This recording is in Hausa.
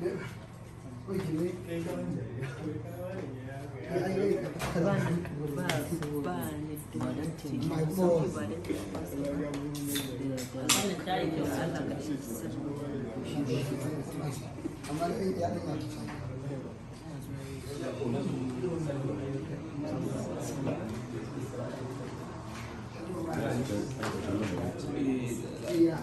Ba ba ba ni da taimako ba da wannan ta yi kyau, Allah ka shi. Amma ya ɗan yi. Yeah.